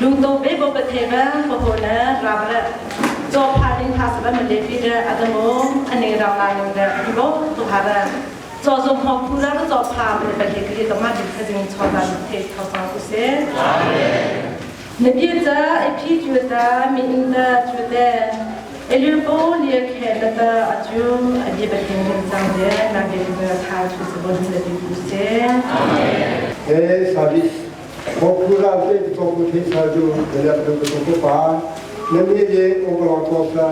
Lungto be bo pathe ba po na rabra cho pha ding tha sa ba ma le pi da adamo ane rang la ning da bo to ha ba cho zong ho phu ra cho pha ma le pa he kri to ma din kha jing cho ta the tho sa ku se. Amen. Na bia ca i phi cu ta mi in ta cu te Eliu po lia khe na ta acu a bia pathian rin cang de na bia tu tha chu sa bon le pi ku se. Amen. E service Popular te to ku the sa ju le la to ko pa na mi ye o ko to sa.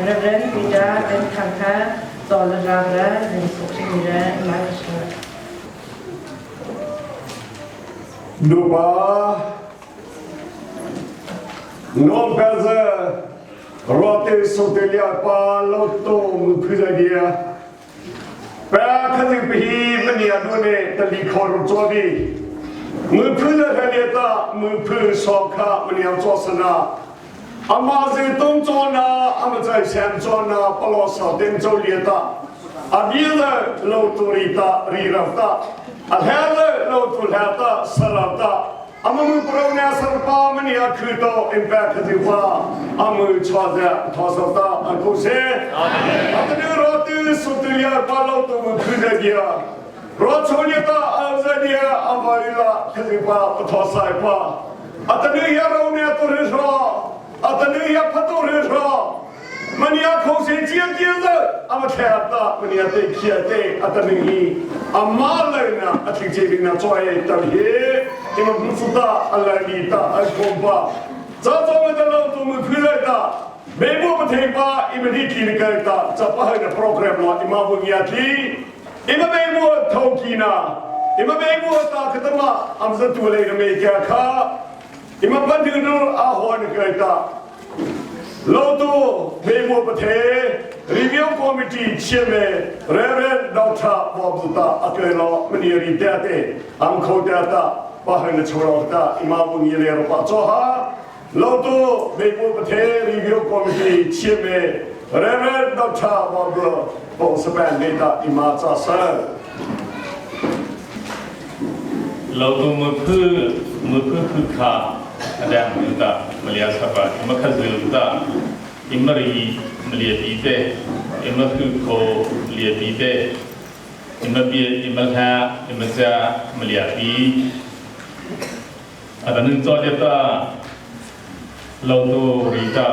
Reverend Peter Ben Thangkha Tawlrabra Rinsukhrimira Imakashna. Nupa Nomperze Rote Sotelia pa Lotto Mukhuzadia Pa khazing pihi mania nu ne tali khor chawi Mukhuza ta mukhu sokha mania chosana Ama zi tung cho na ama chai siam cho na palo sa ten cho lia ta a bi le lo tu ri ta ri ra ta a he le lo tu la ta sa ra ta ama mu pro na sar pa mani a khu to impact kha ji pa amu cha za tho sa ta a ko se amen a tu ro tu su tu ya pa lo tu mu khu za dia ro cho lia ta a za dia a vai la kha ji pa tho sai pa Atanu ya ro ne tu ri ro atanu ya phatu ri ro mania kho se chia chia za ama thya ta mania te khia te atanu hi amma le na athi che ding na choi ta hi ima bu ta ala ni ta ai kom pa cha cho ma ta lo tu mu phi le ta me bu pa the pa ima di ki ni kai ta cha pa hai na program lo ima bu ngia thi ima me bu thau ki na ima me bu ta khatama amza tu le na me kya kha ima pan ding nu a hon kai ta lo tu me bu pa the review committee chairman Reverend Dr. Bob ta akle lo mani ri te te am kho te ta pa han na choro ta ima bu ni le ro pa cho ha lo tu me bu pa the review committee chairman Reverend Dr. Bob Bo Sapan ne ta ima cha sir. Lo tu mu phu mu phu phu kha adang mu ta malia sapa ima khazil ta imari malia pi te ima phu kho lia pi te ima bia ima hla ima cha malia pi adanung cho le ta lo tu ri ta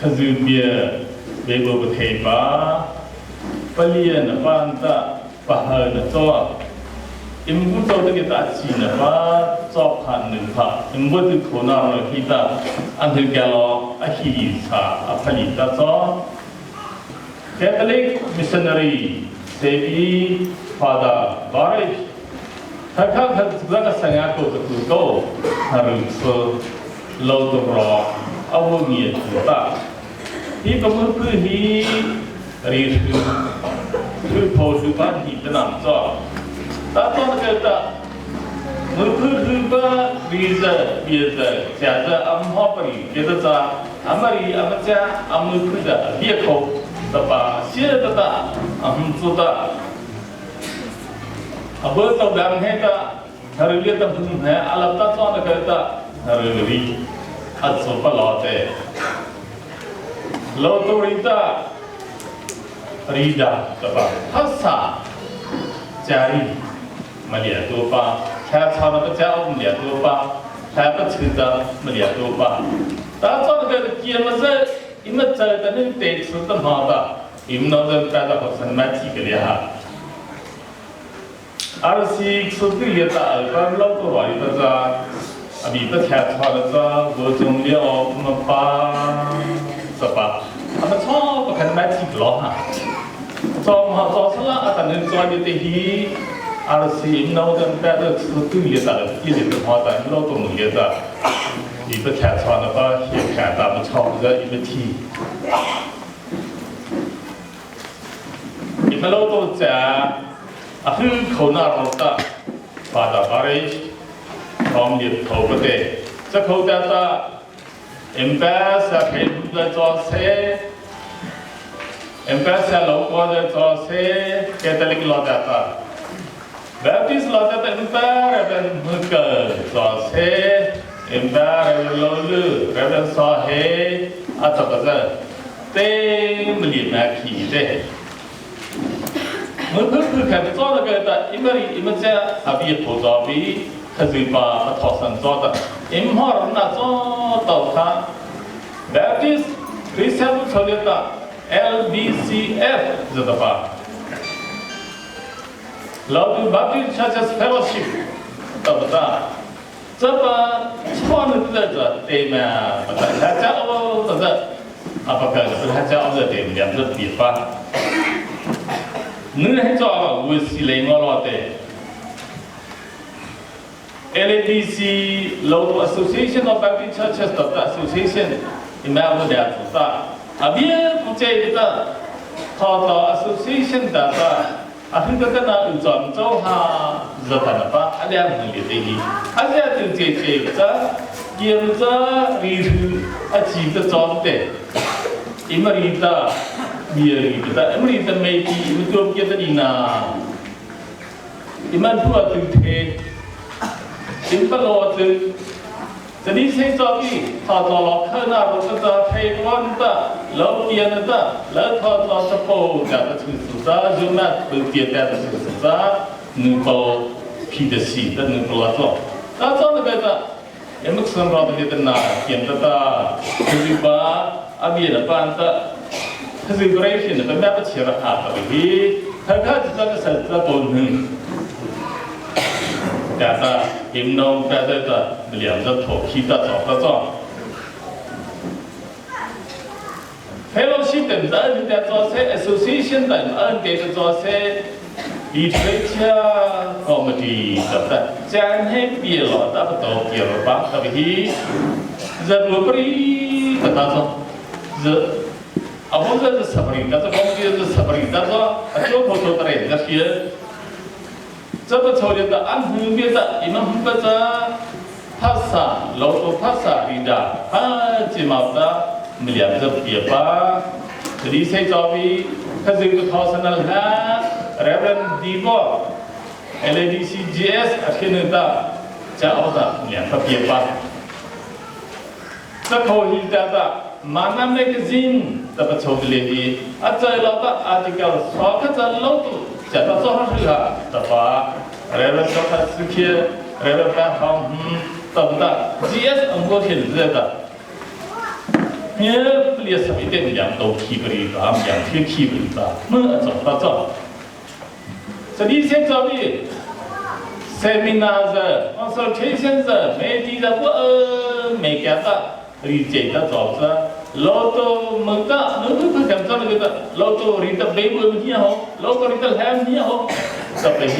khazu bia be bo ba thei pa palian pan ta pahal na cho im bu cho te ta chi na pa cho phan ning pha im bu tu tho na ro hi ta an hu kya lo a hi sa a phali ta cho Catholic missionary Sebi Father Barish 他看他那个生涯都是足够，他如此老多罗阿我业主大，伊个么子hi ri su su po su ba hi的那做，他做那个的，我不是把别的别的，假设阿们好不里，别的咋，阿们里阿们家阿们不的别口的吧，现在的阿们做的。Abo to dang he ta harili ta phun he alap ta cho na ka ta harili at so pa lo te lo to ri ta ri da ta pa hasa jari malia to pa tha cha na pa cha om lia to pa tha pa chu ta malia to pa ta cho na ka ki ma se ima cha ta nin te chu ta ma ta Im no zan pa da ko san ma chi ka le ha. RC 出对列的二班老多话的这阿比不天差的这我中了我们把这吧，他们错不可能买几个了哈，做嘛做出了啊，但是做的这些 RC 那我们带着出对列的一列的话，咱老多农业的，你不天差的把先看咱们超不着一个 T。你们老多在。 အဟခုနာရောတာပါတာပါရိခေါမ်လီထောပတေစခေါတတာအမ်ပါဆာခေဘဒဇောဆေအမ်ပါဆာလောကောဒဇောဆေကက်သလစ်လောတတာဘက်တစ်လောတတာအမ်ပါရဘန်မကဇောဆေအမ်ပါရလောလူရဘန်ဆောဟေအတပဇတေမလီမခီတဲ့ 我看看看做那个的，因为因为这阿比头照比，他就把头上做的，因好那做到他，Baptist Christian 出来的 LBCF 知道吧？老的 Baptist Churches Fellowship 对不对？这把错的这这对嘛？不对，他叫哦，这这啊不可，他叫哦这对，两个地方。 你还做我是来我老的 LABC Local Association of Baptist Churches 的 Association，你们我俩做的，啊别不介意的，他到 Association 的的，啊很多个呢有专做哈热的吧，啊两个的的，啊这就这这个，有这里头啊几个装的，因为的。 biar kita emri ta mei ti im tuam ke ta dina iman tu tu the im pa lo tu 这里先做比，他做了可那不是在台湾的老边的，老他做是包家的就是啥，就那不简单的就是啥，能包皮的戏的能包做，那做那个的，也没吃到的的那，点的的，就是把阿别的办的。 consideration 的那不起了哈，特别他看这个是这不能，但是运动但是这两个头皮的找得着。Fellowship 的人的做些 association 的人的做些 literature comedy 的，这样别了，那不都别了吧？特别是不不的他说是。 啊，我这是什么人？但是我们这是什么人？但是啊，做头做的人这些，这个抽的按后面的，你们不这帕萨老多帕萨里的，啊，这毛的没两个别吧？这里谁找的？他这个考生了哈，Reverend Divo LADCGS 啊，现在的这奥的两个别吧？这口气的的。Mana magazine 的不错的哩，啊，在老的啊这个少克在老多，讲到早上去啊，的话，来了小他四天，来了半行，得不得？GS 我们现在的，你不列什么一点两都提不里吧，两天提不里吧，么走不走？这里先找的 seminar 的 consultation 的，媒体的不没干的，理解的早子。老多门的，侬都看讲那个的，老多人的背部问题好，老多人的喊你好，特别是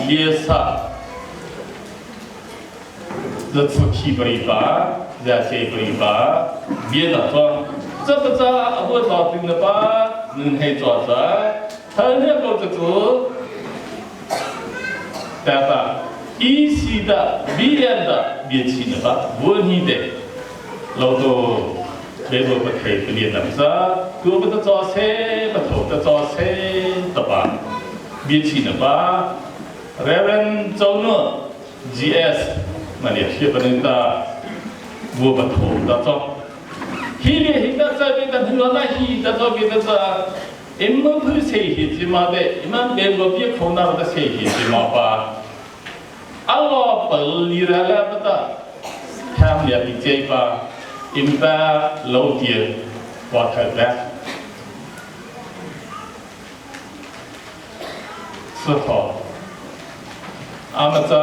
列啥，这出去不里吧，这些不里吧，别的说，这不这我早听的吧，能还做啥？他那个这个，但是一些的别的别去的吧，问题的，老多。 别个不开不练那么子，个不得早餐，不头得早餐的吧，别去的吧。Reverend 周诺 GS 嘛连续不能打，我不头得早。彼个彼个这边的很多那些的这边的这，一门不谁去嘛的，一门别个别空那不得谁去嘛吧。阿老不离来了不得，他们也比这吧。 imba lo dia wa tha ba 四号，俺们在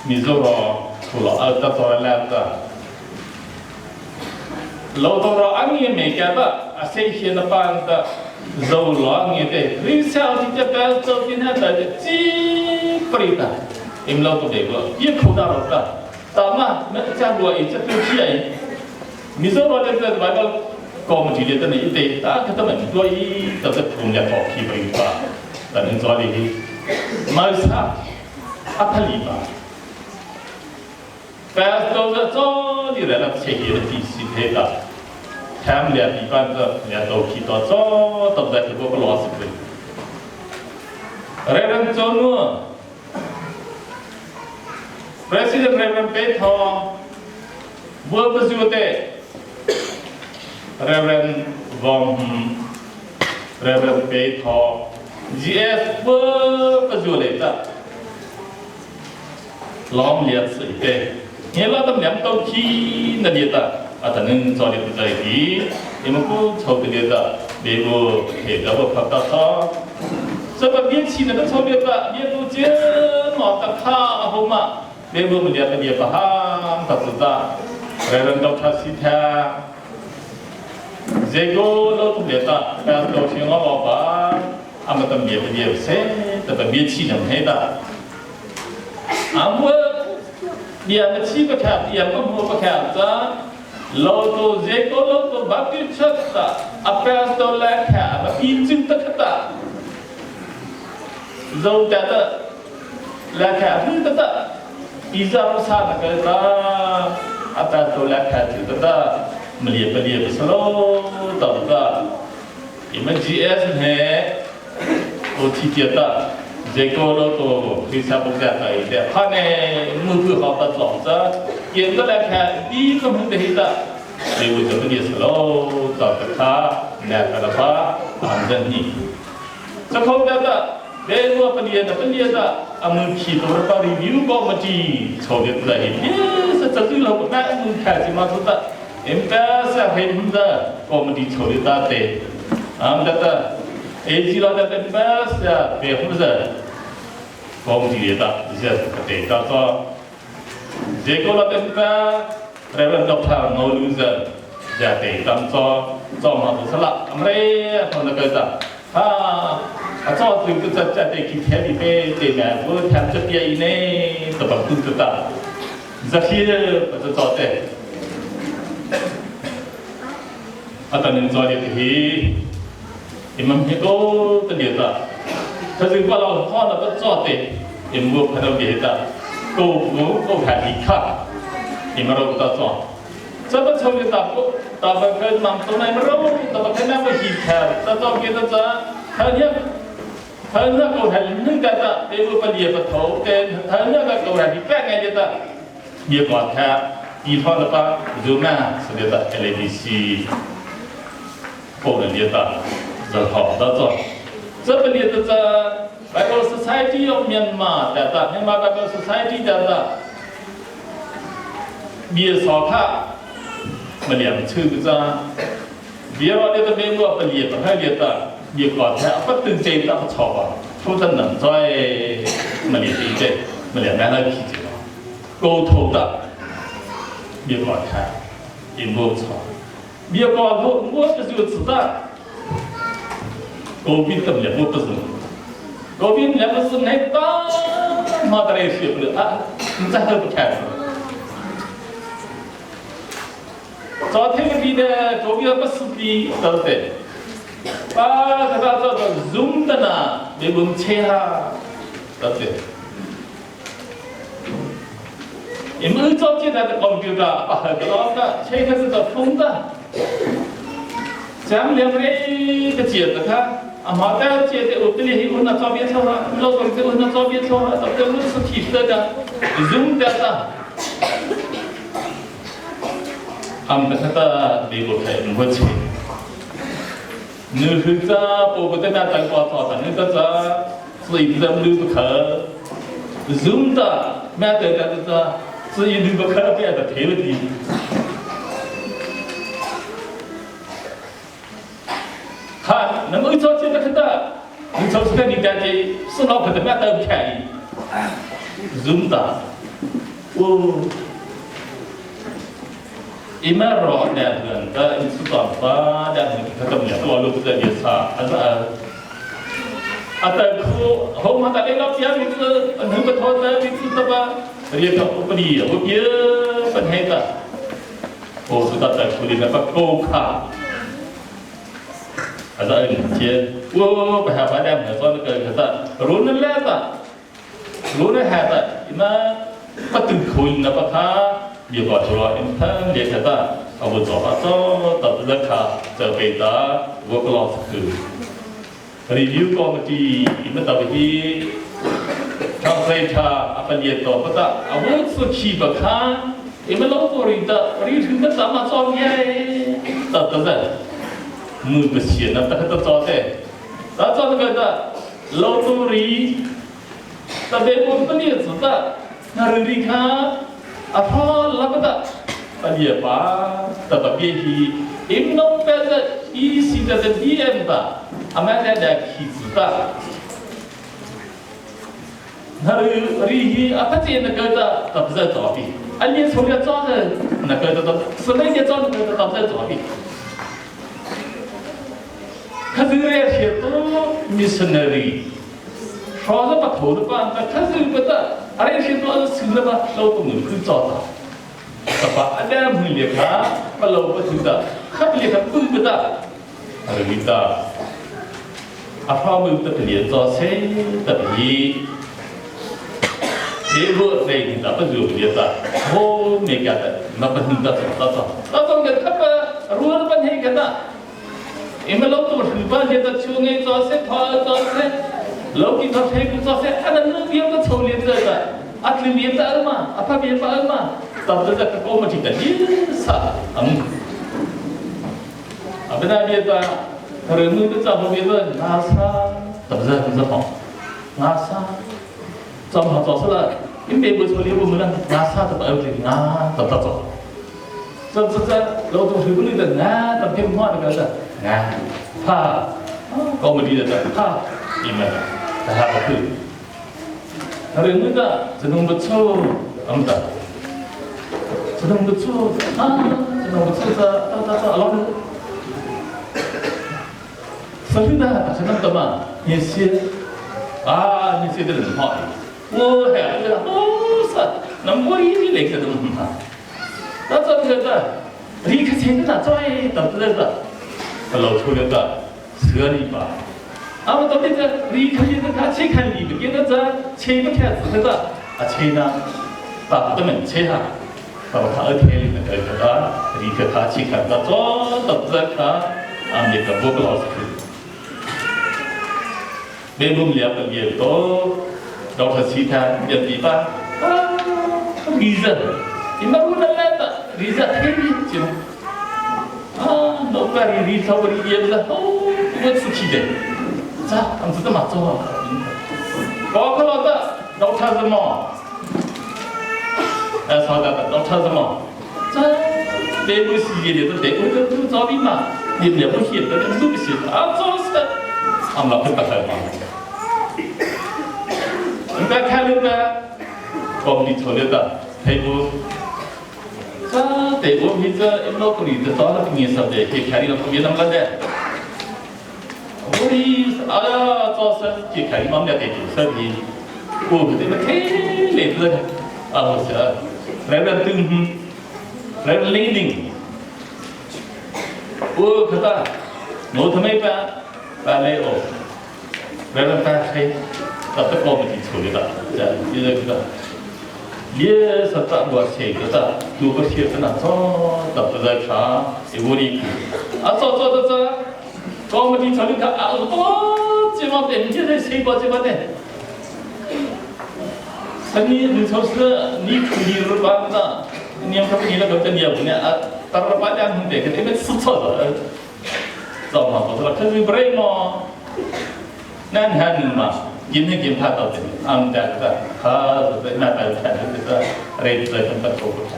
米走了，除了二的做了的，老多了俺也没干的，啊，谁先的办的，走了你的，你小子这边走进来的，几不离的，你们老多那个也苦大了的，咱们没加过一只东西哎，米走了的这外头。ကော်မတီတဲ့တဲ့တဲ့တာကတမန်တို့ဤတသက်ထုံရတော့ခိပရိပါတန်ဇောလီမာစာအဖလီပါဖက်တော့ဇောဒီရလာချေဟီတီစီထေတာแทมเลียปีปันจะเลียโตขีตัวจอตบใจถือว่าลอสิบเรรันโจนัว President Reverend Petho บัวประจุเต Reverend Vom Reverend Petho GS บัวประจุเลตะล้อมเลียสิเตเนี่ยเราต้องเลียมต้นขี้นั่นเดียตะอาจารย์นึงจอเดียใจดีเอ็มกูชอบเดียตะเบบูเฮดาบพับตาซอ这个别起那个臭别的，别不见毛的卡好嘛，别不们两个也不哈，他知道，别人都他西天，这个老土别的，但是都是我老爸，俺们都别不别谁，这个别起能黑的，俺们两个起不看，两个不不看这。老多这个老多把对吃的，阿爸都来看，把一斤的看的。肉的的，来看红的的，比较差那个的，阿爸都来看就的的，没列不列不是喽，到的，你们 GS 呢，我提点的，这个了都非常不简单一点，他呢木头好的装着，严格来看，第一个问题的，所以我就不列是喽，找个他，来个了吧，反正你，这后边的。เดรัวปเลียนะปเลียนะอามือขีดตัวปรีวิวก็มาจีโชว์เด็ดเลยเย้สัจจะเราแม่มือแค่สิมาทุตะเอ็มเปสเห็นดะก็มาดีโชว์เด็ดตาเตอามดะเอจีเราเอ็มเปสเบฮุซะก็มาดีเดตาเจ้าเตตาก็เจก็เราเอ็มเปเรเวนด็อกเตอร์โนลูซะจะเตตัมซอจอมาตุสละอเมริกาคนก็จะ啊，啊，早就个只只得去田里边对面，我田这边一呢，都把肚子大，这些不是早的，啊，当年早的去，你们别个的列的，他是把老好那个早的，你们看到别的，够不够看你看，你们都不早。这个抽的大不大不可忙东来么肉，大不可那么细看，这早给他这，他呢，他那狗还能干的，对不不也不头，对，他那个狗还是半个的，也管他，地方的吧，就嘛是的，LDC，个人的，是好的做，这个的这，Bible Society of Myanmar 的，Myanmar Bible Society 的，别少看。มาเรียนชื่อจ้าเดี๋ยวเราจะไม่ว่าไปเรียนไปเรียนต่เรียนก่อนแท้ก็ตื่นเต้นตั้งชอบอ่ะทุกท่านหนังใจมาเรียนดีเจมาเรียนแม่ได้ขี้เกียจ沟通的เรียนก่อนแท้อินโวชอบเรียนก่อน我我就知道，狗逼怎么两个不是，狗逼两个是那当妈的来学不了啊，你再都不开始。早天个地呢，左边不是地，对不对？啊，这个叫做 Zoom 的呢，没问题哈，对不对？你们早进来的 computer，把那个老的，切开是个风的，咱们两个个接着看，啊，马上接的我这里有那照片出来，老总这有那照片出来，到这我是提的的，Zoom 的的。他们那个美国开唔会钱，你去这包括在那等挂早上，你这这是一直溜不开，人的面对的这是一溜不开变的赔了的。看，那么一早起来看到，你从这个你感觉是老婆的那都便宜，人的，我。อีมารอแดดเดือนก็อินสุตอนฟ้าแดดหนึ่งก็ต้องเนี่ยตัวลูกจะเดียสาอันนั้นอัตคูหงมาแต่เล็กเสียมีคือหนึ่งก็โทษนะมีคือตัวเรียกกับอุปนีอุปเยอะเป็นเหตุโอ้สุดแต่คุยนะปะโกขาอาจารย์เชียโอ้ไปหาพระแดงเหมือนตอนเกิดก็รู้นั่นแหละตะรู้นั่นแหละตะอีมาปะตึงคุยนะปะคะมีกว่าตัวอินทันเรียกตาเอาบุตรมาโตตัดราคาจะไปตาวัวกลอสคือรีวิวกอมตีมันตะวีทำเรชาอปัญญาโตปะตะอาวุธสุขีบะคาอิมันลงตัวรีตารีถึงก็สามารถจอมใหญ่ตัดตัดมือเสียนะแต่ถ้าจอดเตะถ้าจอดก็จะลงตัวรีแต่เบบุญปนี่สุดตะนารีคาအဖောလပဒပလီပါတပပြေဟီအင်နုံပဲဇအီစီဒဒဒီအမ်တာအမန်ဒခီစတာ那里里阿不见那个的，他不在左边，啊，你从了早的那个的，是那些早那个的，他不在左边。可是那些都 missionary，说是把头的办，可是不得，阿那些都是吃了吧，老东去找的。ตปะอันเดมหุ่นเลียขาปะโลปะถึงตะขับเลียขาปึ้งปะตะอะไรวิตาอาพร้อมมือตะเลียจอเซตะพีเดี๋ยวเรียนตะปะจูเลียตะโหเมกะตะมาปะถึงตะตะตะตะตรงกันขับปะรู้แล้วปัญหากันตะเอ็มโลตัวถือบ้านเลียตะชูเงยจอเซพอจอเซโลกินทอเทกุจอเซอันนั้นเรียนตะโชเลียตะอัตลิเมียตะมาอัปเมียตะมาตอนนั้นก็โกมาจิตนี่สัตว์อ่ะเป็นอะไรตาเรื่องมือก็จับมือก็นาซาตับเจ้าจะหอนาซาจำหาจอสละ因为不错，你不能拿啥子把对拿ตับตับจอ这这这老东西不里的拿ตับเพ่งหัว那个是拿怕高么地的怕你们แต่หาก็คือเรื่องมือก็จะนุ่ง不错，阿么的。这弄不错啊，这弄不错这这这老的，所以呢，这弄的嘛，你些啊，你些的人好，我还是哦是，那我一来个都嘛，那这个这，你可钱的那在到这个，老出了个车里吧，啊，我到底这你可以他去看你不给那这钱不开始这个啊钱呢，把不得门钱哈。ตอนเขาเทลินเกิดก็รีกทาชิขันตะจอตับจะขาอันนี้ก็บุกลอสคือเบบุมเลียบเลียโตดอกสีทาเดียบีบ้ารีซอิมารุนั่นแหละรีซเทลิจิมอ่านกการีรีทาวรีเยียบละโอ้我出去的，咋？俺们这么做啊？包括老的老太什么？哎，啥的老太什么？这内部事业的都内部都都找你嘛，你内部写的你都不写啊，做事，俺们老不白嘛。你别看那个，我们出来的内部。这内部皮子一老个里子到了毕业时的，去看你那别那么的。我哎呀，早上去看你妈妈在做生意，我不得么太累了，啊，我说，来了等，来了零零，我可他，我他没办，办来哦，来了办黑，他不搞不清楚的，这这个。也是打过钱个的，如果写的那早打不在查，一屋里，啊早早早早，搞不清楚你看啊，哦，这帮的，你这谁搞这帮的？生意你说是你处理了吧？那你要看你那个真的不呢？啊，打了八两红的，可你们吃错了，知道吗？我说可是不来嘛，那你还能嘛？今天给他到这里，俺们家的他是在那边看的，这个来自在他头上。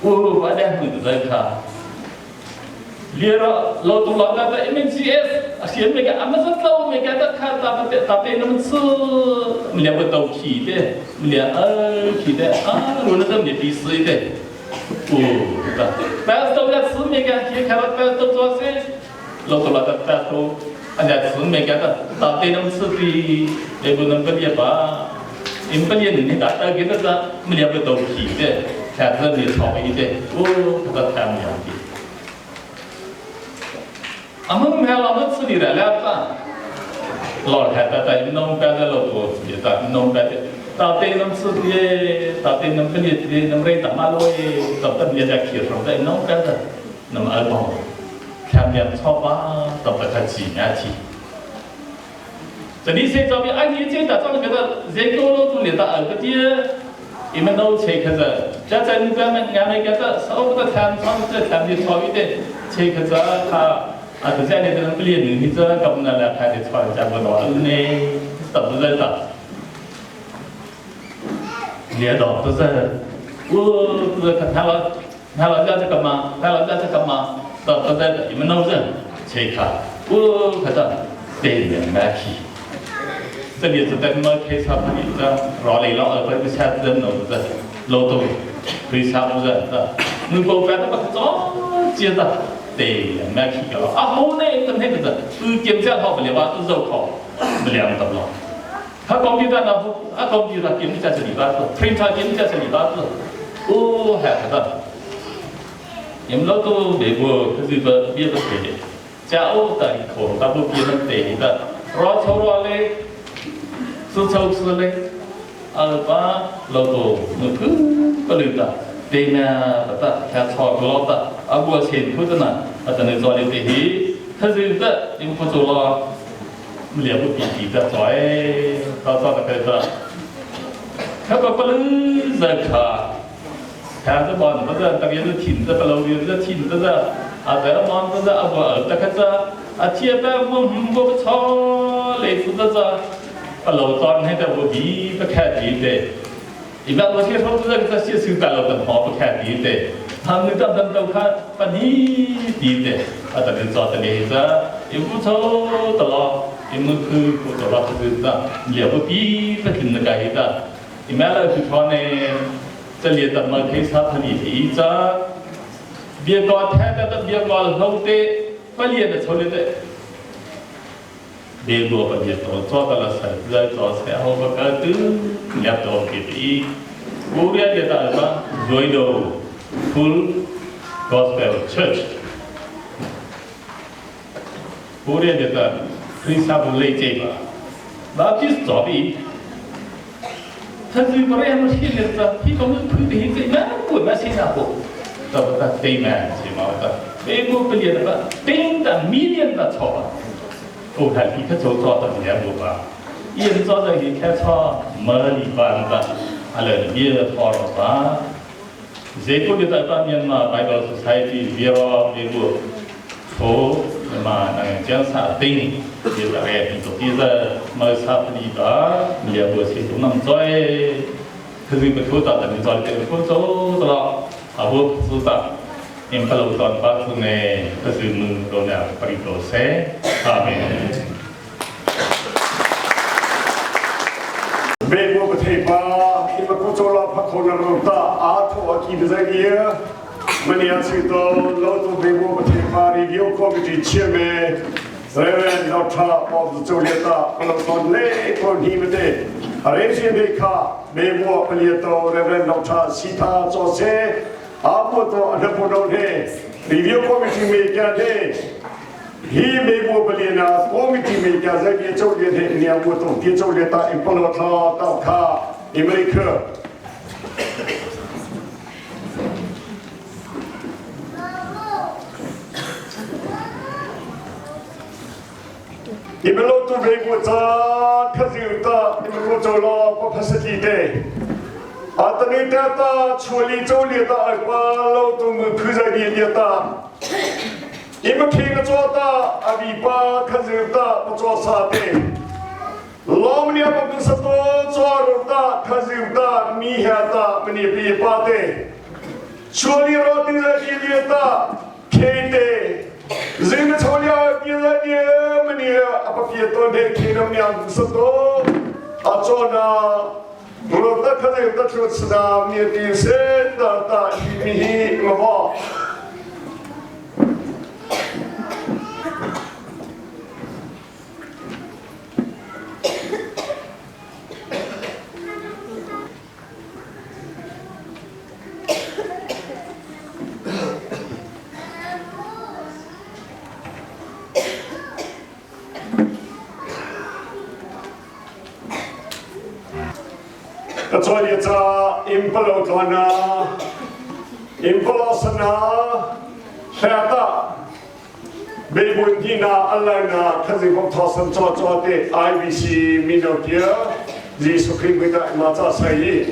我把两个在看， Lira lo tu lo ta MNCS a sian me ka ama zat lo me ka ta kha ta te ta te nam su mlia ba tau khi te mlia a khi te a ru na dam ne pi si te u ta pa to la su me ka khi kha pa to to se lo tu lo ta ta to a ja su me ka ta ta te nam su pi e bu nam pa lia pa im pa lia ni ta ta ge ta ta mlia ba tau khi te kha ta ni thong i te u ta ta tham ya ti Amang mẹ lo mất sự đi ra lẽ ta lo thà ta ta nông ta ra lo ko ya ta nông ta ta te nông sự đi ta te nông cái gì nông rei ta ma loi ta ta bia ra khir rong ta nông ta ta nông ở bong tham ya cho ba ta ta ta chỉ nhá chỉ 这里些照片，哎，你这打照那个这个罗都连到二个的，你们都切克着，这在你咱们俺们个这手不得谈，穿这谈的超一点，切克着他啊，就这样的人不连你这搞不能来拍的超家不到呢，怎么在打？连到都是，我这看他老他老家这个嘛，他老家这个嘛，到都在你们都是切克，我可是对人买去。这里是在么开车棚里这绕来绕去，不车子弄子，老多，开车不是这，你搞反正不早接着对，买去个了啊，好呢，跟那个是，不检查好不了吧，都肉烤不了得了。他讲的那啊，讲的那检查是礼拜四，平常检查是礼拜四，哦，还的。你们老多美国可是不别不对的，加欧的口大不别人对的，绕头绕嘞。是抽吃嘞，二八老多，我可不留的，对面不得，看超过老的，啊我前途的呢，啊等你做的这些，他是的，你不做了，了不比比的做哎，到早的开始，他不不能热卡，看这帮不是，大概是听着不老有是听着的，啊这帮不是啊我这个这啊铁板我我不操来负责这。不老早你在我比不看地的，一般我听说这个这些手办了等好不看地的，他们等等都看不你地的，啊，这个早的例子，一不错的了，一没去过做了就是这，了不比不听那个的，一般来去看呢，这里的么可以查他的一只，别搞太大的，别搞老的，不练的出来的。别过不别多做到了实在做菜好不个都两多给的，我也觉得什么 Zoido Full Gospel Church，我也觉得非常不理解吧，那就是做的，他是本来还没写的是，他讲是推的是那不那新加坡，这不他对面是嘛的，美国不也的吧，顶的million的错吧。我看你去做做的两步吧，一是做这个开车没里办的，阿来别跑了吧。这个就在当年嘛，白高是采取别了别个，错那么那个检查定，也大概比做第二没差不离吧，两步是都能做，可是不错的，你做的不做的了，啊不知道。因不老ตอนปัจจุบันก็คือมือโดนอย่างปริโตเซอาเมน 美国不退吧，你们不做了，怕可能老大阿托阿基的在里，我们要去到老多美国不退吧，你有空就前面，人老差包子做了大，不能说那个你们的，还是得看美国不也到人老差其他做些。阿布多阿布多呢，review committee 没干的，he 美国不连啊，committee 没干，在别走的呢，你阿布多别走的大，一不落他到卡，你们去。你们老都美国咋可是的？你们不走了，不怕是地的。阿德尼达达处理走里的阿巴老都没看在里里的，你们听个做的阿里巴可是的不做啥的，老们俩不是多做的可是的米下的不你比巴的，处理老的在里里的，开的。Zing na cholia kila ni mani apapia to de kinam yang sato achona Rota khane ta thlut sna mi ti sen da ta mi hi ma Ka cawi ca impalo tlana impalo sana hlata Beibun hina alai na khazi bom thosan cho cho te IBC mino kia Jesu Christ mi ta ma cha sai.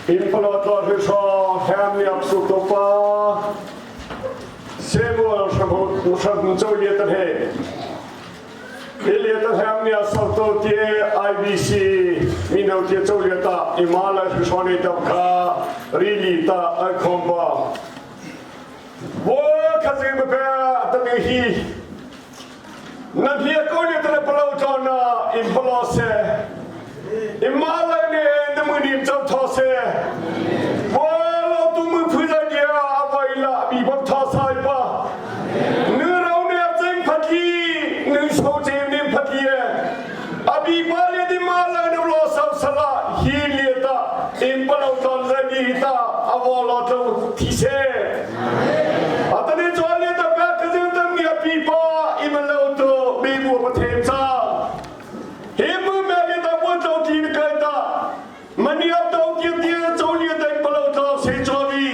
Impalotlo hrisho Hamniak Sutopa Samuel Shramu Choye Tathe Ilia ta Hamnia Sauto tie IBC Mino tie Choye ta Imala hrisho ne tam kha Rili ta Akhomba Wo khazi ma pe atami hi Na hia ko ni tana palau tona impalo se Imalai ne na mu nim chau tho se Walo tu mu phu za dia avai la bi bap tho sai pa Nu rau ne cheng phatli nu so chem nim phatli e Abi pa le di malai ne lo sau sala hi le ta impalo ton za ni ta awalo tlo thi se Atani chuan le ta ka ka tam ngia pi pa imalo to be bu pa them cha he mu me le ta bu to ti ni kai ta mania to ti ti cho li ta palo ta se cho vi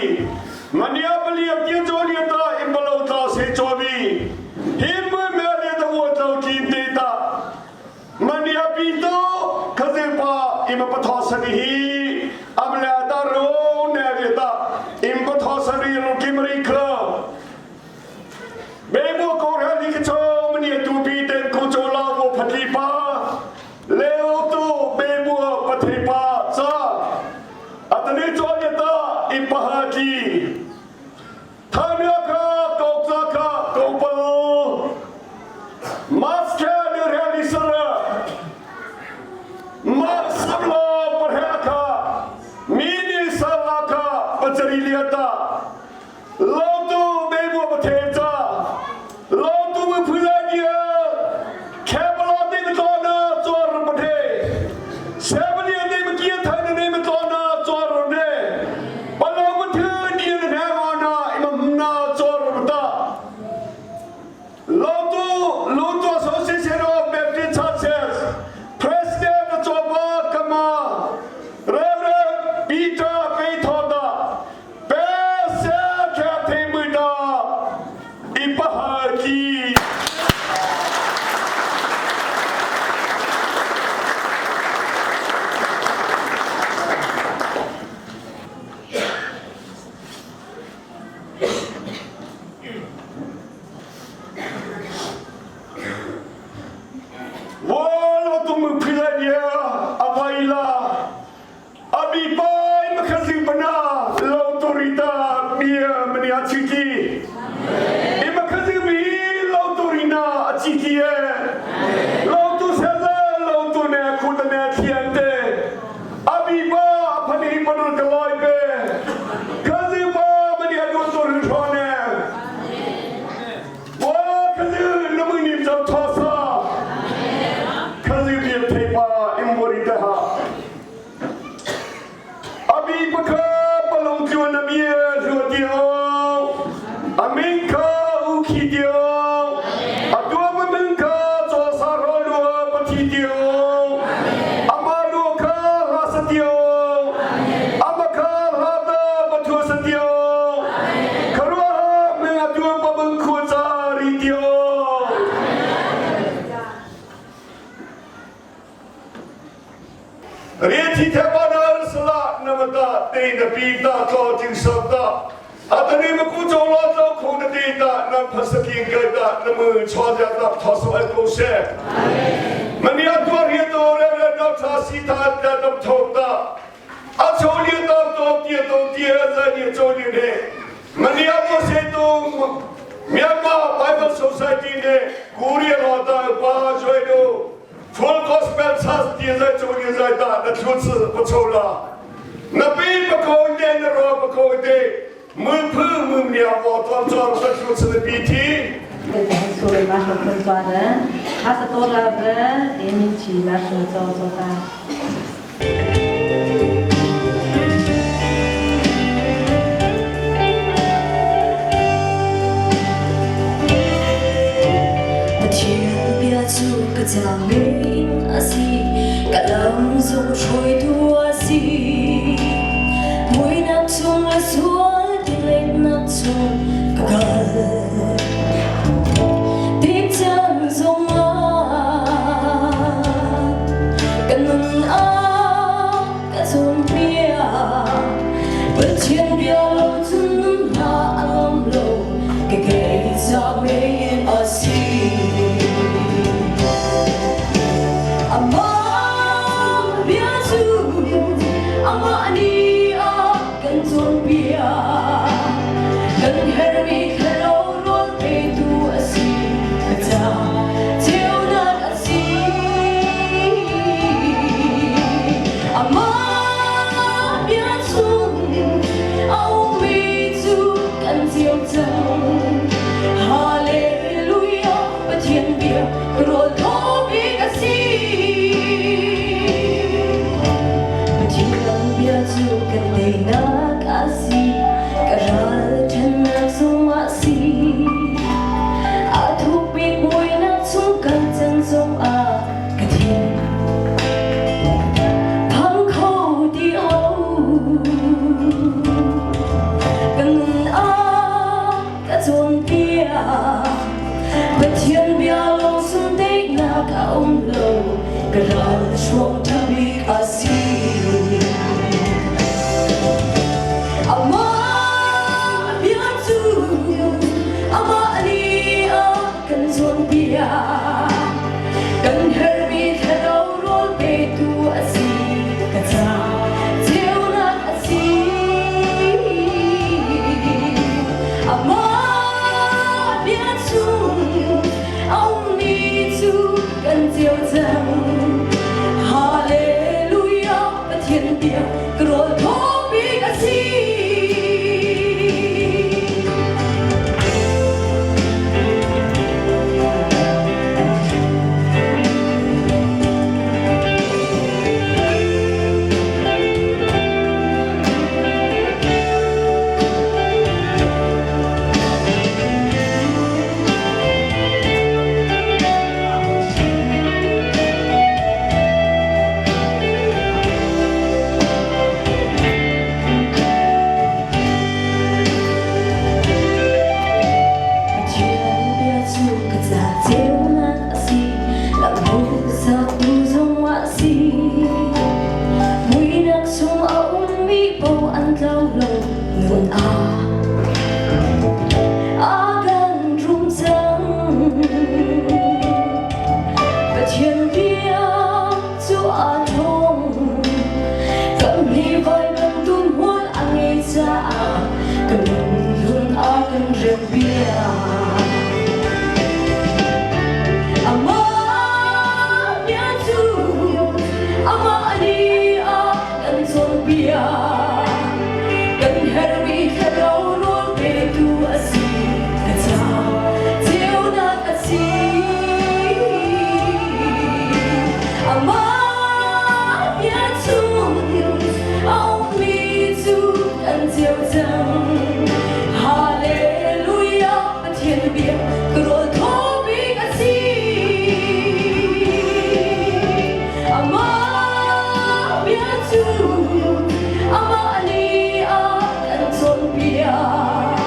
mania pali ti cho li ta impalo ta se cho vi he mu me le ta bu to ti te ta mania pi to khaze pa ima patho sani hi amla ta ro ne le ta im patho sani ro ki mri kha me mo ko ra ni cho mani tu pi ten ko cho la wo phatli pa le o tu me mo pathe pa cha atani cho ye ta im pa ha ki thamya kha kok cha kha ko pa mas kya ni re sar ma sabla parha kha mi ni sala kha pachari liya ta lo tu be bu pathe cha lo tu bu phula dia khebla de to na chor pathe sebli de ki than ne me to na chor ne palo pathe ni ne ma na imam na chor ta Lotu Lotu Association of Baptist Churches President Choba Kama Reverend Peter Peithoda Pe Se Kya Themida Ipahaki Wala tu philania availa abi pai makasi bana l'autorità mia mani achiki e makasi mi l'autorina achiki e l'auto seza l'auto ne khut ne thiante abi ba phani panul kalai pe kazi ba mani adu to rishone 我可是那么你找他啥？可是别推吧，因为的哈。阿比不可不龙就那边说掉，阿明可乌去掉，阿多不明可做啥罗罗不提掉，阿马罗可拉斯掉，阿马可拉的不托斯掉，可罗明阿多不门可扎里掉。Rithi thepana sala namata te na pi ta ko jing sa ta atani ma ku cho la cho khu na ti ta na phasaki ngai ta na mu cho ja ta tho so ai ko se mania tu ri to re re na tha si tha ta ta tho ta a cho li ta to ti to ti za ni cho ni ne mania ko se to Myanmar Bible Society နဲ့ကိုရီးယားတာပါကျွဲတို့ Full Gospel Church တည်ဆိုင်ချုံနေဆိုင်တာတချို့စပချိုလာနပိပကောတဲ့နရောပကောတဲ့မဖမမြဝတော်တော်တချို့စပီတီ 所以嘛，说分抓的，他是多少个，连你去嘛说做做的。 Pathian bia cu ka cangin a si, ka lam zong hruaitu a si. Muinak chung le sual tiletnak chung ka kal. Tik cang zong ah, ka nun ah ka cawnpiak. tlau lo nun ah a kan rum cang. Pathian bia cu aa ṭhawng, kan hi vai bantuk hmual a ngei caah kan lung a kan rem piak. Amah bia cu amah nih a kan cawnpiak. Kan herhmi thlarau rawl petu a si. Ka ca ceunak a si. Amah bia cu a ummi cu kan ceu cang. Hallelujah, Pathian bia ka rawl thaw bik a si. Amah bia cu amah nih a kan cawnpiak.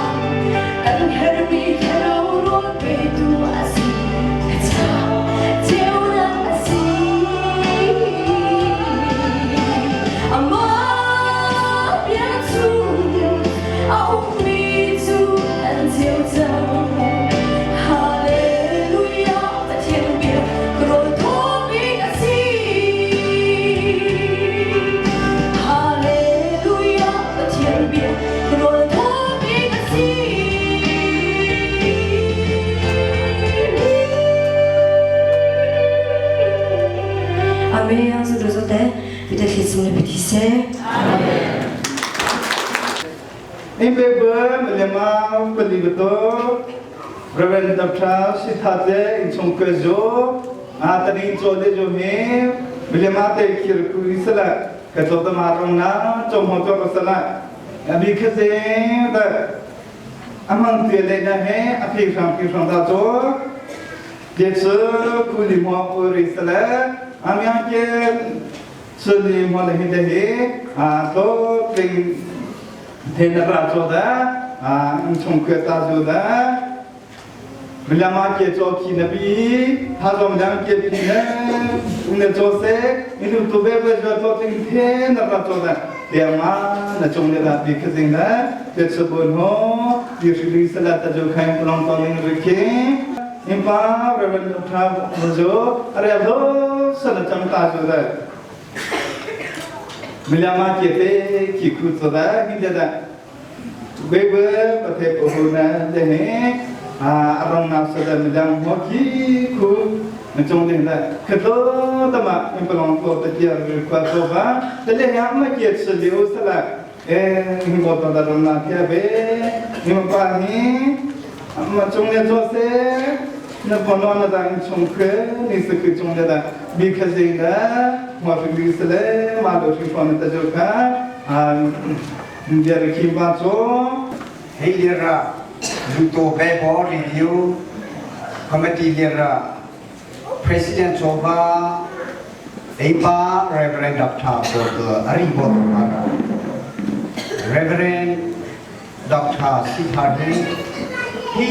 Kan herhmi thlarau rawl petu a si. Ka ca ceunak a si. Amah bia cu a ummi cu an ceu cang. Hallelujah, Pathian bia ka rawl thaw bik a si. Hallelujah, Pathian bia ka rawl thaw bik a si. Amen. Zo zo te pite thli le piti se. In paper malema pali beto Reverend Dr. Sitha te in chung ke zo a tani cho le jo he malema te khir ku isala ka cho ta ma rong na cho mo cho ko sala abi khase ta amang te le na he a phi sang phi sang ta cho te chu ku li mo ku ri sala amyang ke chu li mo le hi de hi a to ting the na ra cho da a chung kwe ta zo da milama ke cho khi na bi tha zong dang ke pi na ung na cho se inu tu be be jo to ting the na ra cho da te ma na chung ne da bi khazing da te chu bon ho ti ri sala ta jo khain plong to ning ri ke impa reverend tha zo are zo sala cham ta zo da milama ke te ki khu cho da hi da be be pathe ko na de he a arong na sa da milang ho ki khu na chong de da khato ta ma impalong ko ta kia ri kwa to ba te le ya ma ke se le o sala e hi bo ta da na thia be ni ma pa ni ma chong le cho se na pono na da in chung khe ni se ku chung le da bi kha jing da ma fi bi se le ma do fi fo na ta jo kha a dia ri kim ba cho Hei lira Luto Bebo Review Committee lira President Choba Eipa Reverend Dr. Bodo Aribo Reverend Dr. Sithadi hi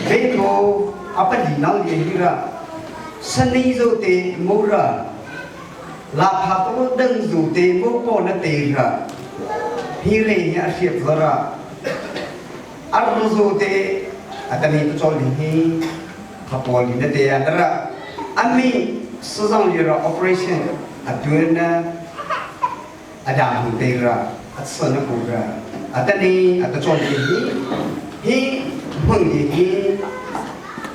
Beto apali nang ye hira sani zo te mura la pha to dang zo te mo ko na te ra hi re hi a hriat zara ar zo te atani to chol hi khapol ni na te an ra ami suzong li ra operation atun na adam hu te ra atsa na ku ra atani ata chol hi hi hung hi hi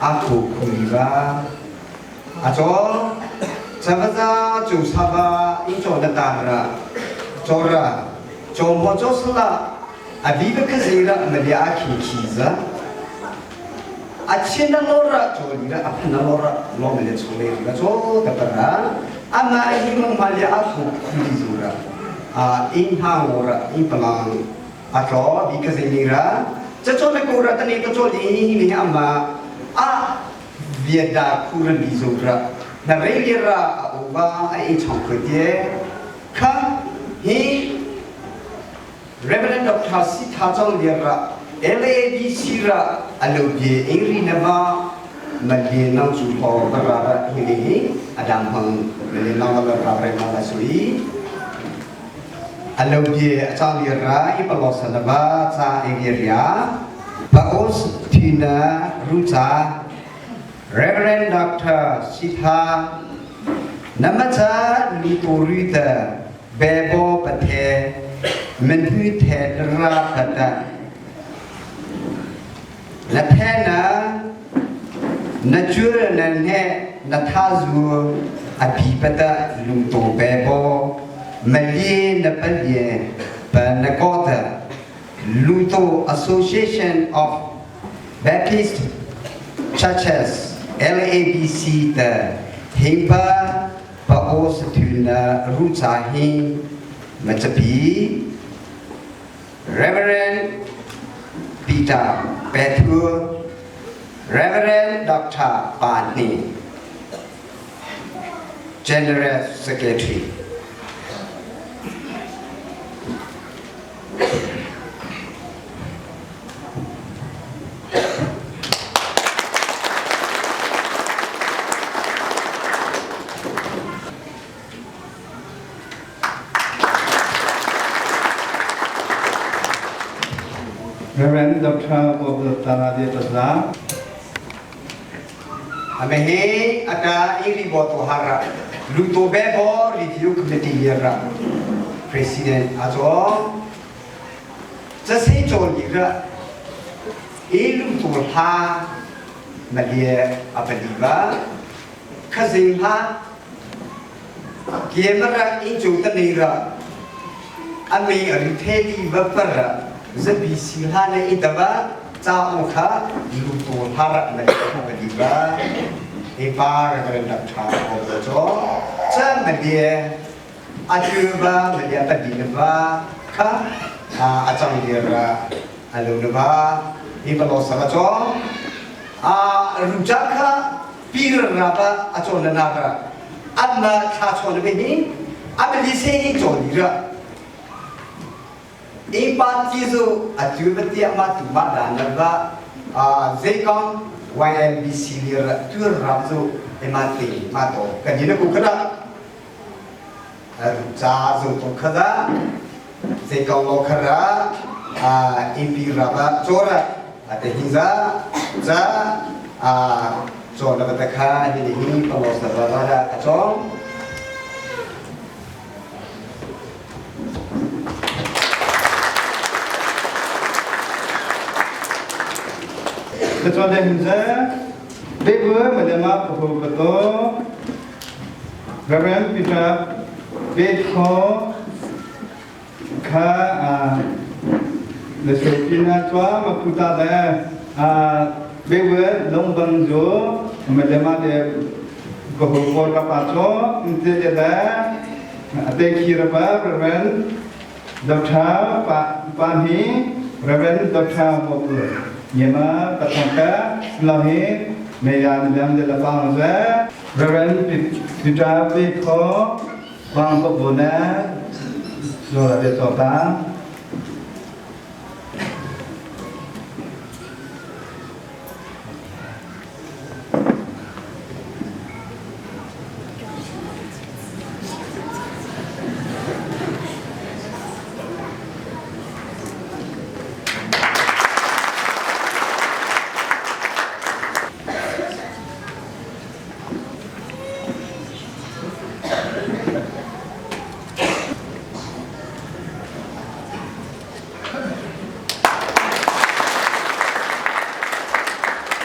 a khu khu ra a chol chavaza chu saba in cho na ta ra cho ra cho mo cho sla abi ba khazira ma dia khi khi za a chin na lo ra cho ni ra a phan na lo ra lo me le chu le ra cho ta pa ra a ma hi mo ma le a khu khu di zu ra a in ha ngo ra in palang a tlo bi khazini ra cha cho na ko ra ta ni ta cho ni ni ama a viet da khu ra di zu ra na re le ra a u ba a in chong khoi tie kha hi Reverend Dr. Sitha Chong le ra LADC ra alo bie ingri na ba ma le nang chu ho ba ra ra hi le hi adam hang le nang la ra ra ma la sui Alo bie achang li ra i palo sanaba cha e ria Paos Thina Rucha Reverend Dr. Sitha Namacha Luturi ta Bebo Pathe Menhui The Ra Tata Na the na na cul na hne na thazu a pi pata lungto bebo malie na palie pa na kota Luto Association of Baptist Churches LABC ta hingpa pa o sathun na rucha hi machapi Reverend Peter Pethu, Reverend Dr. Pa Hni, General Secretary. Reverend Dr. Bob Tana De Tasla. Amehe ata iri bo to hara luto be bo review committee ra president azo cha se cho ni ra e lu to ha malie apali ba khazing ha Kiemara in cu ta nei ra a mei a ri theli va par ra zapi si hla ne i taba ca o kha lu to hla ra na ka di ba e pa ra ka dak tha ko da cho cha ma die a tu ba ma dia pa di na ba kha a a chang di ra a lu na ba i pa lo sa ba cho a ru cha kha pi ra ba a cho na na ra anna thla chawn ve hi amali se hi chawn ra i pa ti zu a tu ba tia ma tu ma dan la ba a zekong YLBC li ra tu ram zu e ma ti ma to ka ni na ku khada cha zu to khada zekong lo khara a ipi ra ba chora a te hi za cha a cho na ba ta kha ni ni hi pa lo sa ba ra a chong Kecuali hinza Dewa menerima Puhu Reverend Peter Betho kha le so pina chwa ma puta le a bewe long bang jo ma le ma le ko ho ko ka pa cho inte le da ate khi ra pa Reverend Dr. Pa Pa hi Reverend Dr. Mo pu yema pathangka lo hi me ya ni lam de la pa za Reverend Peter Betho Bang ko bu na zo la be to pa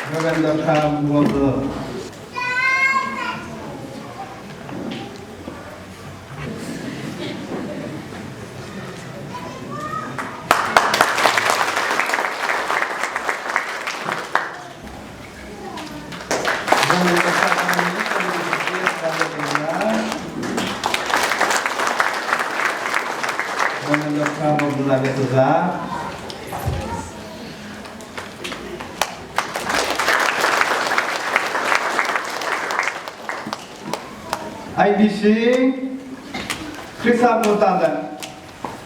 Reverend Dr. Mo Reverend Dr. Mo Za IBC Krista Mutanda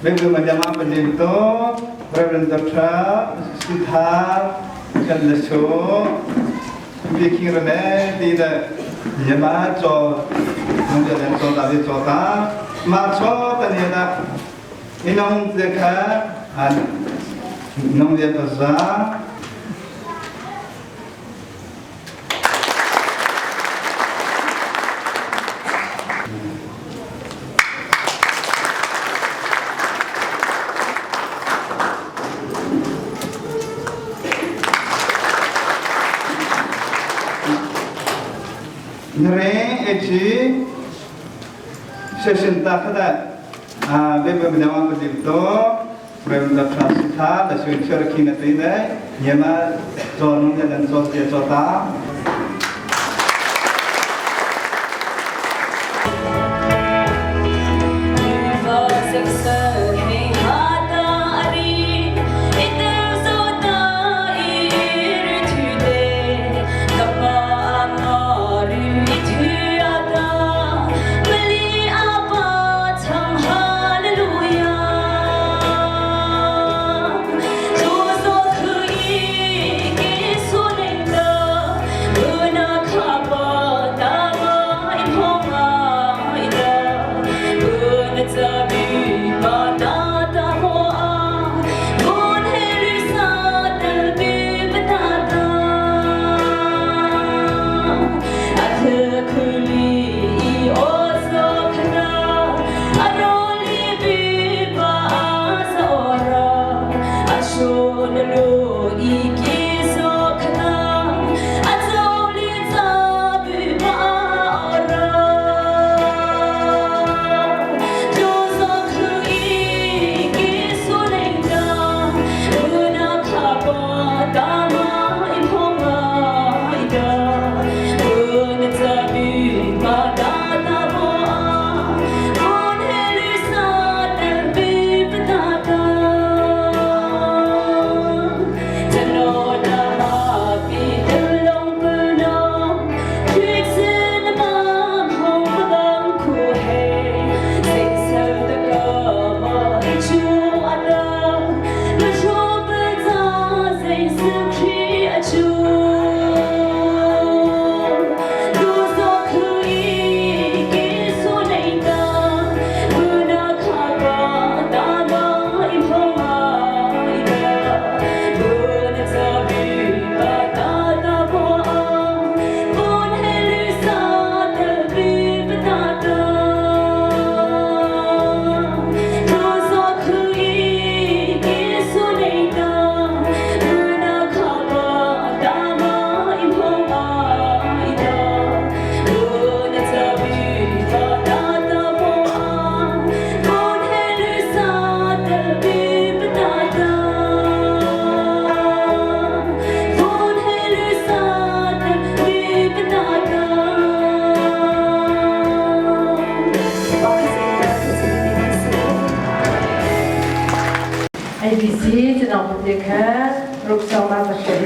Bebe Majama Pajento Reverend Dr. Sitha Kallasho Biking Rane Dida Yama Cho Nung Jalan Cho Ta Cho Ta Ma Cho Ta Ni Da Inong te kha an nong lian za. Nre echi session ta khada a be be bidama ko dim to prem da tha si tha da shun char khi na te dai yema cho nung ya dan cho che cho ta. ABC ကျွန်တော်ဒီခါရုပ်ဆောင်မှာမရှိ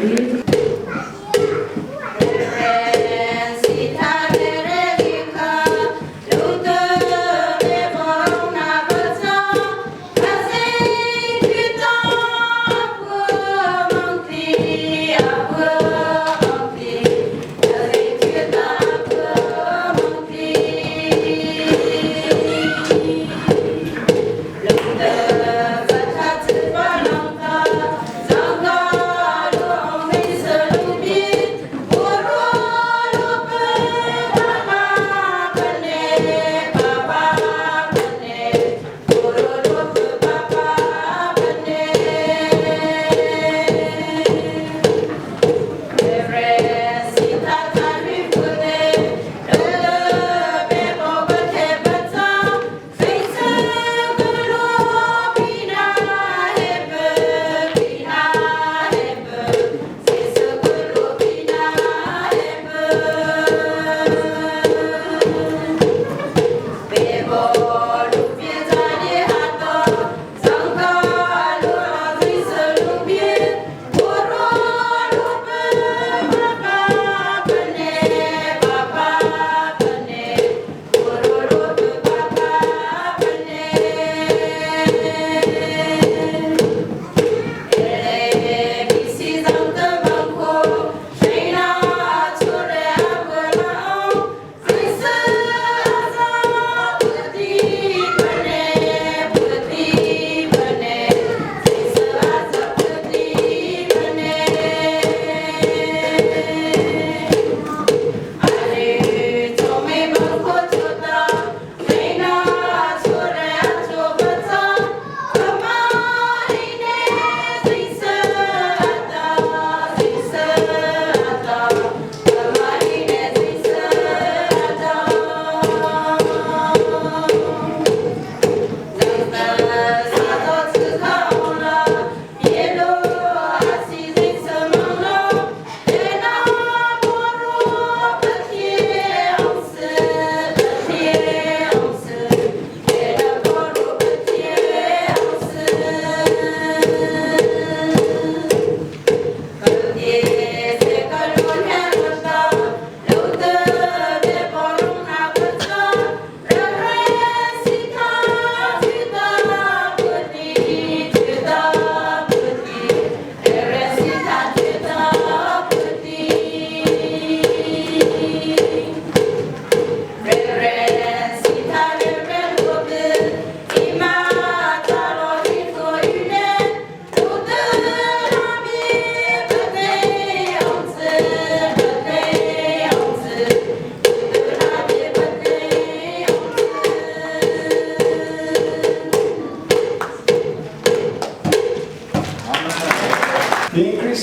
Thank you.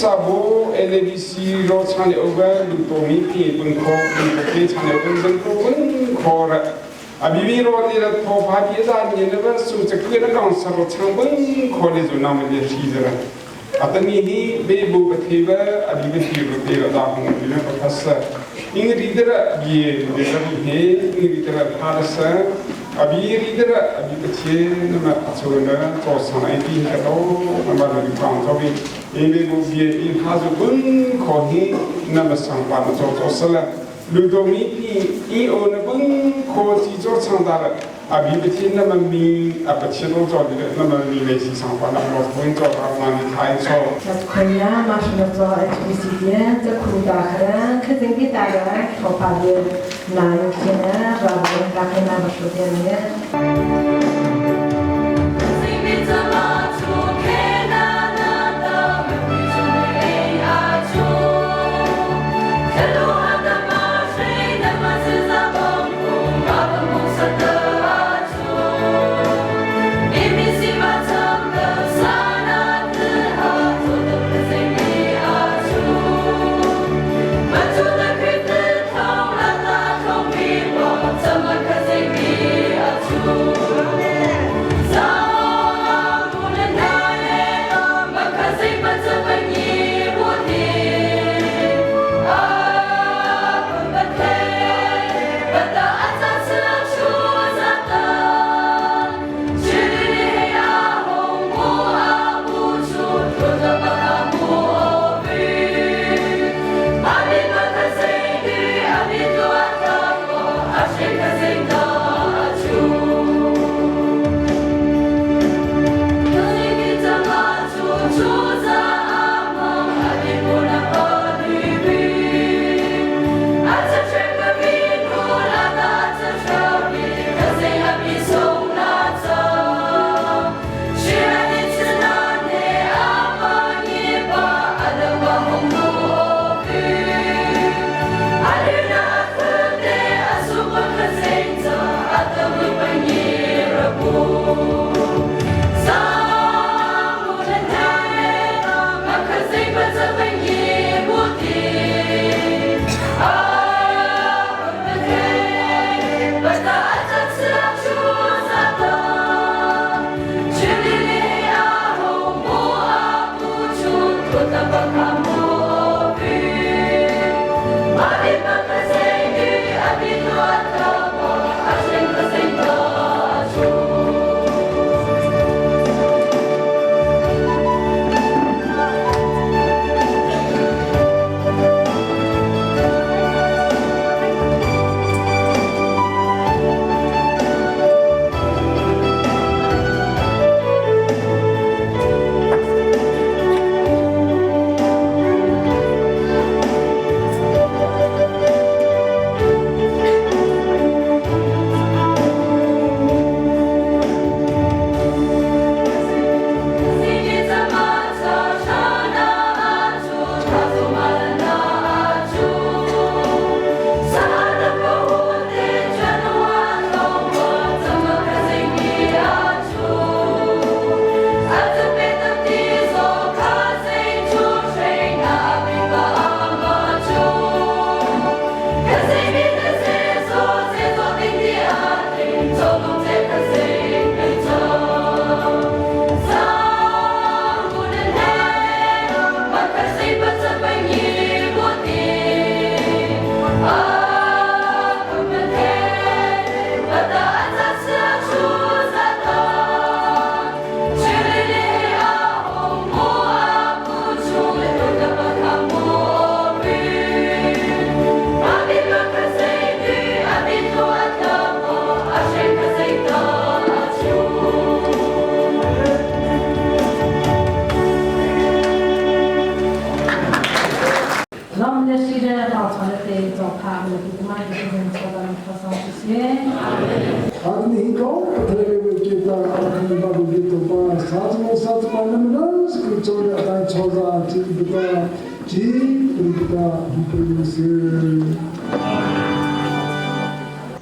Krisabu LABC ro chan le over lu to mi pi bun kho bun ko ke chan le bun zan ko bun kho ra abibi ro ni ra tho pha pi za ni le ba su cha kwe na kong sa ro chang bun kho le zu na ma le shi zara atani hi be bu pa the ba abi ba thi ro te ra da hong ni na pa phasa ing ri dara bi de ra bi he ing ri dara pha ra sa abi ri dara abi pa che na ma cho na cho sang ai ti ka to na ma ri kwang cho bi ing be bu bi ing ha zu bun kho hi na ma sang pa na cho cho sa la lu do mi pi i o na bun kho chi cho chang da la abi pa che na ma mi a pa che do cho di na ma mi le si sang pa na lo phun cho ta na ni thai cho 昆呀，马上要做 HBC 的，这苦大客，可真给大家好把的，那有钱呢，把我大客那么说的呢。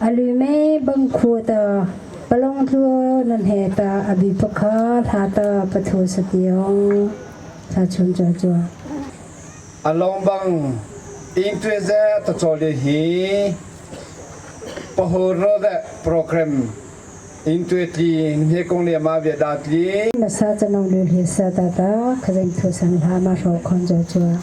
Alume bangkhu ta palong tlu nan he ta abi pakha tha ta pathu sationg tha chun cha chua. Along bang ing tueze ta chole hi pahoro de program ing tue tli he kong le ma ve da tli. Na sa chanong lu hi sa ta ta khazeng thu sang hla ma ro khon jo chua.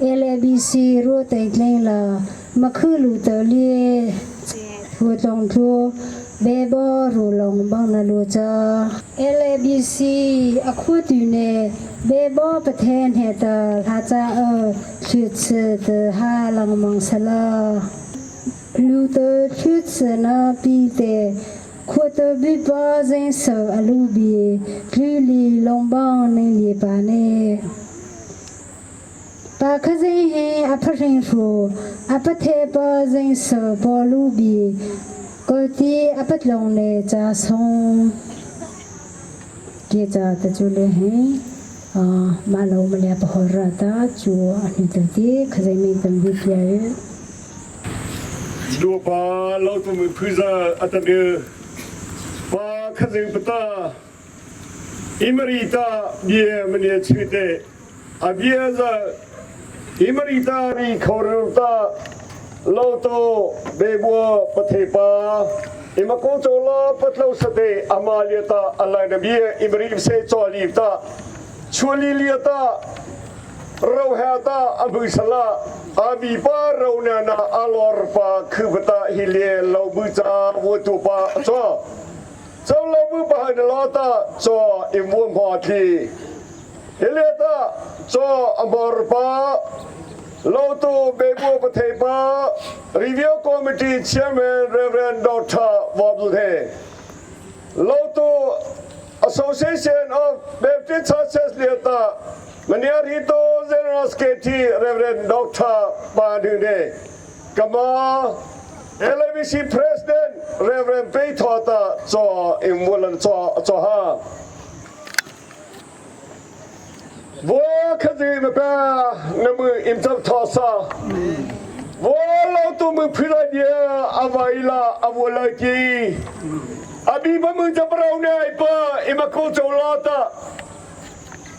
LABC ru te tleng la makhu lu te li thu tlong thu be bo ru long bang na lu cha LABC akhu tu ne be bo pathen he ta hla cha e thlu chi te ha lang mang sala lu te thlu chi na pi te Khuate bipa zengso a lu bi tlu li longbang ning li pa ne. Pa kha zeng he a phahring hru a pathe pa zengso paw lu bi kawti a patlong le cha song ke cha ta chu le he ma lo ma le pa hor ra ta chu a ni tu ti khazai mi tam bi pia Duapa lautu phuza atane pa khazing pata imarita bia mane chute abia za imarita ri khoruta lauto bebua pathepa imako chola patlo sate amaliata alaina bia imri se choli ta chuli liata Rohata abusala abi pa rona na alor pa khubata hile lo bu cha wo tu pa cho cho lo bu pa na lo ta cho im wo ma thi hile ta cho amor pa lo tu be bu pa the pa review committee chairman Reverend Dr. Bob The lo tu Association of Baptist Churches liata Mania Rito General Secretary Reverend Dr. Pandune Kama LABC President Reverend Pei Thota cho imwulan cho cho ha Wo khazi ma pa na mu im chap tho sa Wo lo tu mu phila dia availa awala ki Abi ba mu chap rau ne pa imako chola ta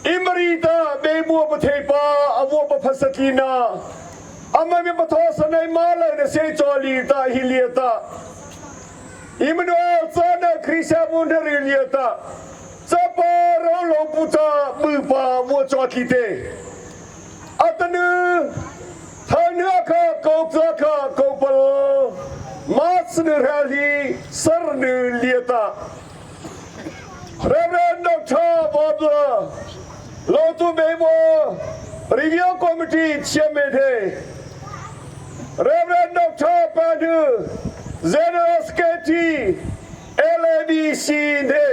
Imarita be mu pa the pa awo pa phasakina Ama mi pa tho sa nei ma la ne se choli ta hilia ta Immanuel cha na Christian mun ri ta cha pa ro lo pu cha mu pa wo cho ki te atanu thanu kha ko cha kha ko pal ma snu rali sar nu lieta Reverend Dr. Bob Lotu Bebo Review Committee Chairman he Reverend Dr. Pandu General Secretary LABC ne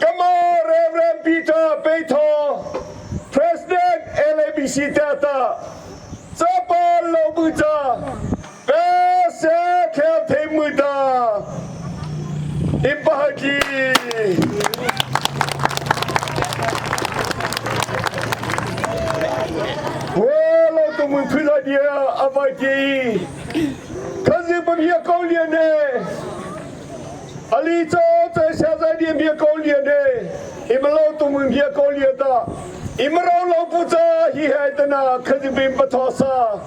Kama Reverend Peter Peto President LABC Tata Chapa Lobuja Pe Se Khel The Muda Impahaki Wala tu mu phila dia avaki Kazi pamia kaulia ne Ali cho chai sha zai dia mia kaulia ne Imalo tu mu mia kaulia ta Imaro lo pu cha hi hai ta na kazi bim pa tho sa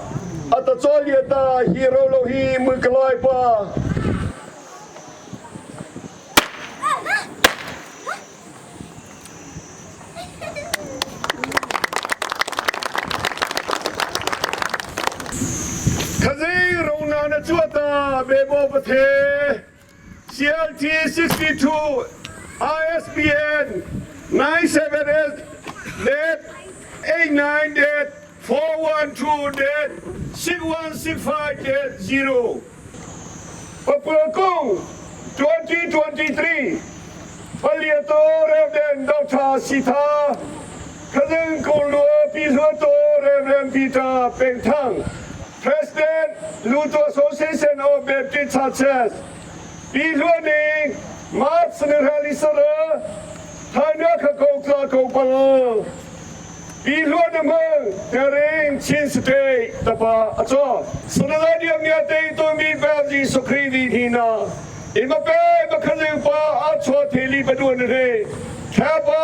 Ata cholia ta hi ro lo hi mu klai pa Khazi rona na chuata bebo pathe CLT 62 ISBN 978 89 412 6165 0 Papakong 2023 Palieto Reverend Dr. Sita Kazeng Kongluo Pisoto Reverend Peter Pengtang President Luto Association of Baptist Churches Pisoning March Nirhalisara Thanya Khakokla Kopal Pisoning Tering Chin State Tapa Acho Sunaladiam Nyate Tomi Babji Sukhri Hina Imape Bakhazing Pa Acho Theli Baduan Re Thapa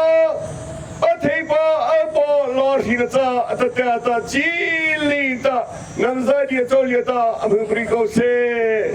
Athepa Apo Lord Hinata Atata Jilita Namza Dia Choliata Amhupri Kose.